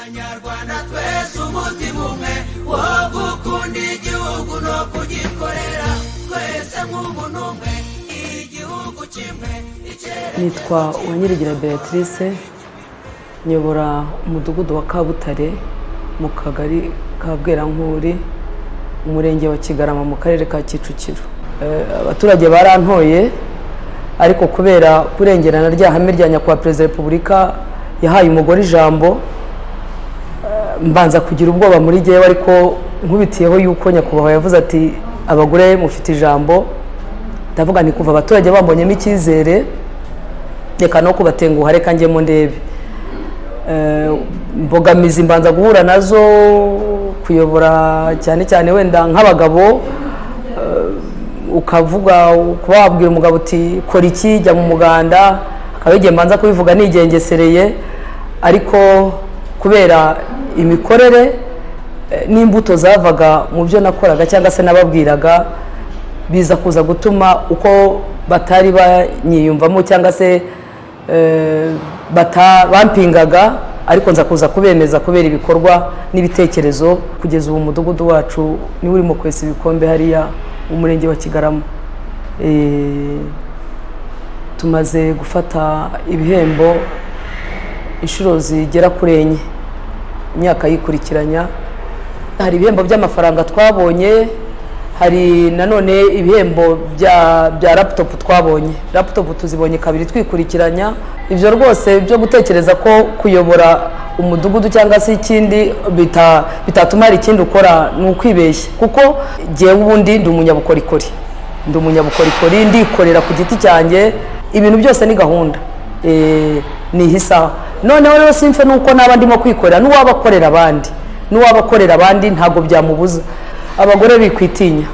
Banyarwanda twese, umutima umwe wo gukunda igihugu no kugikorera, twese nk'umuntu umwe, igihugu kimwe, icyerekezo. Nitwa Uwanyirigira Beatrice, nyobora umudugudu wa Kabutare mu kagari ka Bwerankuri, umurenge wa Kigarama, mu karere ka Kicukiro. Abaturage barantoye, ariko kubera kurengerana rya hame rya Nyakubahwa Perezida wa Repubulika yahaye umugore ijambo, mbanza kugira ubwoba muri jyewe. Ariko nkubitiyeho yuko Nyakubahwa yavuze ati: "Abagore mufite ijambo", ndavuga ni kuva abaturage bambonyemo icyizere, reka no kubatenguha, reka njyemo ndebe. Imbogamizi mbanza guhura nazo kuyobora, cyane cyane wenda nk'abagabo, ukavuga, kuba wabwira umugabo uti: "Kora iki, jya mu muganda", akaba igihe mbanza kubivuga nigengesereye. Ariko kubera imikorere n'imbuto zavaga mu byo nakoraga cyangwa se nababwiraga, biza kuza gutuma uko batari banyiyumvamo cyangwa se bampingaga, ariko nza kuza kubemeza kubera ibikorwa n'ibitekerezo. Kugeza ubu umudugudu wacu niwe urimo kwesa ibikombe hariya mu murenge wa Kigarama. Tumaze gufata ibihembo inshuro zigera kuri enye imyaka yikurikiranya. Hari ibihembo by'amafaranga twabonye, hari nanone ibihembo bya laptop twabonye. Laptop tuzibonye kabiri twikurikiranya. Ibyo rwose byo gutekereza ko kuyobora umudugudu cyangwa se ikindi bitatuma hari ikindi ukora ni ukwibeshya, kuko jyewe ubundi ndi umunyabukorikori, ndi umunyabukorikori, ndikorera ku giti cyanjye. Ibintu byose ni gahunda, ni isaha. Noneho rero simfe nuko naba ndimo kwikorera, n'uwaba akorera abandi ntabwo byamubuza. Abagore bikwitinya,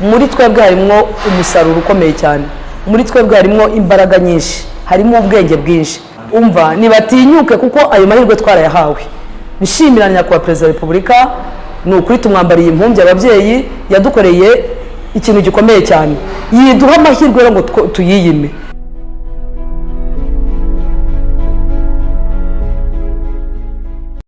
muri twebwe harimo umusaruro ukomeye cyane, muri twebwe harimo imbaraga nyinshi, harimo ubwenge bwinshi. Umva, nibatinyuke kuko ayo mahirwe twarayahawe. Nshimira Nyakubahwa Perezida wa Repubulika, ni ukuri tumwambariye impumbya ababyeyi, yadukoreye ikintu gikomeye cyane, yiduha amahirwe rero ngo tuyiyime.